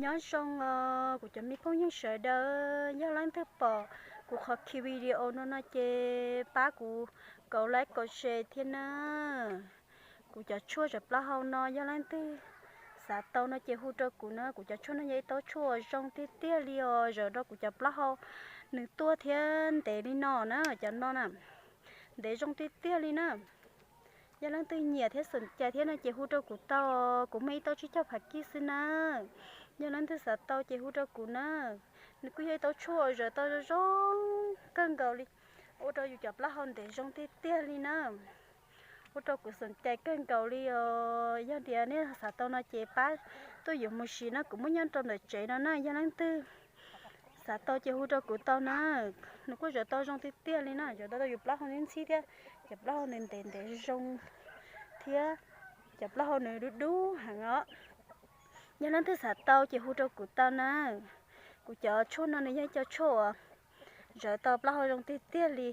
Nyob zoo os kuv cov me phooj ywg sawv daws, yog leej twg pom kuv qhov khi video no no ces pab kuv kaum like kaum share thiab na. Kuv cov tshuaj zawv plaub hau no yog leej twg xav tau no ces hu rau kuv na. Kuv cov tshuaj no yog ib taub tshuaj zoo tiag tiag li os, zawv rau kuv cov plaub hau nws tuaj thiab ntev li no na, cov no na, ntev zoo tiag tiag li na. Yog leej twg nyiam thiab xom cai thiab no ces hu rau kuv tau, kuv muaj ib taub tsib caug phav kij xwb na. Yog leej twg xav tau ces hu rau kuv na. Nws kuj yog ib taub tshuaj zawv tau zoo kawg nkaus li, ua rau yus cov plaub hau ntev zoo tiag tiag li na. Ua rau kuv xom cai kawg nkaus li os. Yog tias nej xav tau no ces pab tuaj yuav mus siv na, kuv muaj nyob rau ntawm tsev no na. Yog leej twg xav tau ces hu rau kuv tau na. Nws kuj zawv tau zoo tiag tiag li na, zawv tau yus plaub hau ntxhib ntxhib thiab, cov plaub hau nws ntev ntev zoo thiab, cov plaub hau nws dub dub heev os. Yog leej twg xav tau ces hu rau kuv tau na. Kuv cov tshuaj no nws yog cov tshuaj uas zawv tau plaub hau zoo tiag tiag li,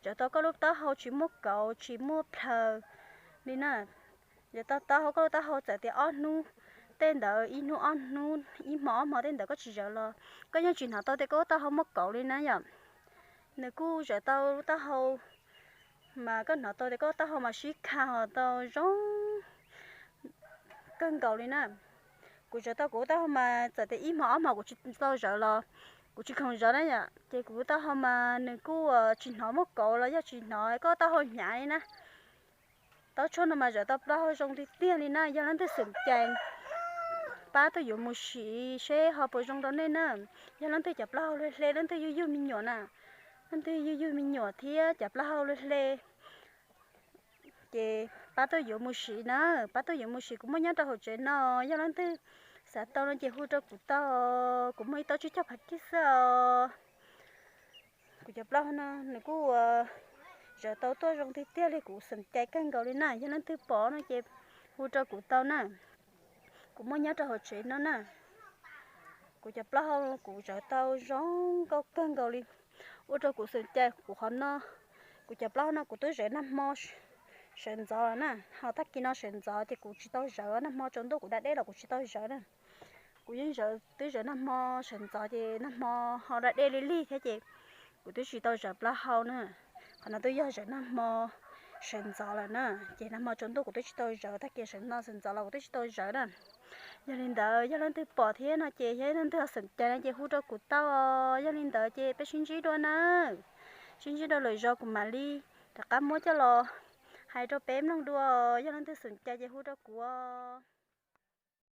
zawv tau koj lub taub hau tsis muaj kauv tsis muaj plhaws li na. Zawv tau taub hau, koj lub taub hau txawm tias ob hnub tej ntawd, ib hnub ob hnub, ib hmo ob hmo tej ntawd koj tsis zawv los koj yeej tsis hnov tau tias koj lub taub hau muaj kauv li na yom. Nws kuj zawv tau lub taub hau mas koj hnov tau tias koj lub taub hau mas sib kha ho tau zoo kawg nkaus li na. Kuv zawv tau kuv lub taub hau mas txawm tias ib hmo ob hmo kuv tsis tau zawv los kuv tsis khoom zawv na yom, ces kuv lub taub hau mas nws kuj tsis hnov muaj kauv los yog tsis hnov koj lub taub hau hnyav li na. Taub tshuaj no mas zawv tau plaub hau zoo tiag tiag li na. Yog leej twg xom cai pab tuaj yuav mus siv seb ho puas zoo rau nej na. Yog leej twg cov plaub hau hle hle, leej twg yug yug me nyuam na, leej twg yug yug me nyuam thiab cov plaub hau hle hle ces pab tuaj yuav mus siv na. Pab tuaj yuav mus siv, kuv muaj nyob rau hauv tsev no. Yog leej twg xav tau no ces hu rau kuv tau, kuv muaj ib taub tsib caug phav kij xwb os. Kuv cov plaub hau no nws kuj zawv tau tuaj zoo tiag tiag li, kuv xom cai kawg nkaus li na. Yog leej twg pom no ces hu rau kuv tau na. Kuv muaj nyob rau hauv tsev no na. Kuv cov plaub hau kuv zawv tau zoo nkauj kawg nkaus li, ua rau kuv xom cai. Kuv qhov no, kuv cov plaub hau no kuv twb zawv nag hmo sawv ntxov lawm na, ho tag kis no sawv ntxov ces kuv tsis tau zawv, nag hmo tsaus ntuj kuv da dej los kuv tsis tau zawv na. Kuv yeej zawv, twb zawv nag hmo sawv ntxov ces nag hmo ho da dej li lig thiab ces kuv twb tsis tau zawv plaub hau na. Qhov no twb yog zawv nag hmo sawv ntxov lawm na, ces nag hmo tsaus ntuj kuv twb tsis tau zawv, tag kis sawv no sawv ntxov los kuv twb tsis tau zawv na. Yog li ntawd yog leej twg pom thiab no ces, yog leej twg xom cai no ces hu rau kuv tau. Yog li ntawd ces peb sib ntsib dua na. Sib ntsib dua lwm zaus kuv mam li rov qab muab coj los hais rau peb mloog dua. Yog leej twg xom cai ces hu rau kuv os.